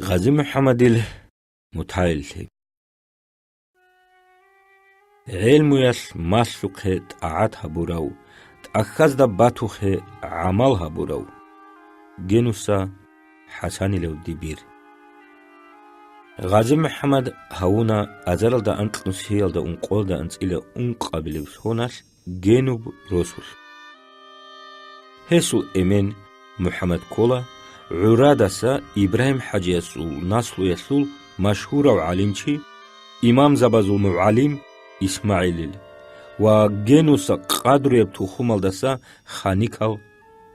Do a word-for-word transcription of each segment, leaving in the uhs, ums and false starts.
Гъази МухӀаммадил мутагӀиллъи. ГӀелмуялъ малъухъе тӀагӀат гьабурав, тӀахьазда батухъе гӀамал гьабурав. Генуса ХӀасанилев дибир. Гъази МухӀаммад гьавуна азаралда анкьнус гьеялда ункъоялда анцӀила ункъабилеб соналъ Генуб росулъ. Гьесул эмен МухӀаммад ккола гӀурадаса Ибрагьим-хӀажиясул наслуялъул машгьурав гӀалимчи, имамзабазул мугӀалим ИсмагӀилил ва Генуса къадруяб тухумалдаса Ханикал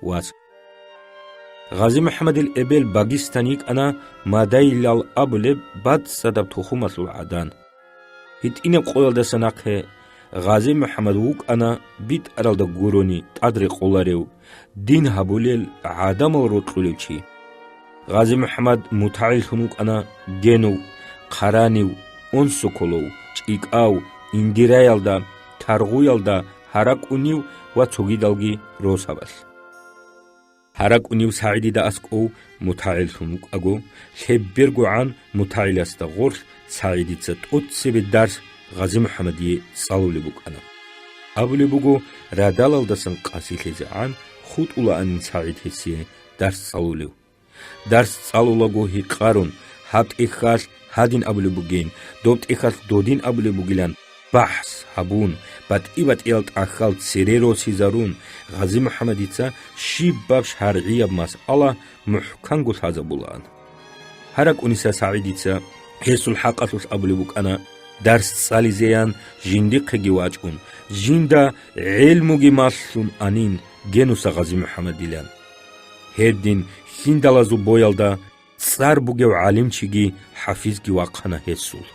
вас. Гъази МухӀаммадил эбел Багистан йикӀана Мадайлал абулеб бацӀцӀадаб тухумалъул гӀадан. ГьитӀинаб къоялдаса нахъе Гъази МухӀаммад вукӀана битӀаралда гурони тӀадрекъоларев, дин гьабулел гӀадамал рокьулев чи. Гъази МухӀаммад мутагӀиллъун вукӀана Генув, Хъаранив, Онсоколов, ЧӀикӀав, Индираялда, Таргъуялда, ГьаракӀунив ва цогидалги росабалъ. ГьаракӀунив СагӀидида аскӀов мутагӀиллъун вукӀаго, лъебергогӀан мутагӀиласда гъорлъ СагӀидица тӀоцебе дарс Гъази МухӀаммадие цӀалулеб букӀана. Абулеб буго, радалалдасан къасилъизегӀан хутӀулаанин СагӀид гьесие дарс цӀалулев. Дарс цӀалулаго гьикъарун, гьаб тӀехьалъ гьадин абулеб бугин, доб тӀехьалъ додин абулеб бугилан бахӀс гьабун, батӀи-батӀиял тӀахьал цере росизарун, Гъази МухӀаммадица щибаб шаргӀияб масъала мухӀканго лъазабулаан. ГьаракӀуниса СагӀидица гьесул хӀакъалъулъ абулеб букӀана, дарс цӀализеян жиндихъеги вачӀун, жинда гӀелмуги малъун анин Генуса Гъази МухӀаммадилан. Гьедин хьиндалазул боялда цӀар бугев гӀалимчиги хӀафизги вахъана гьесул.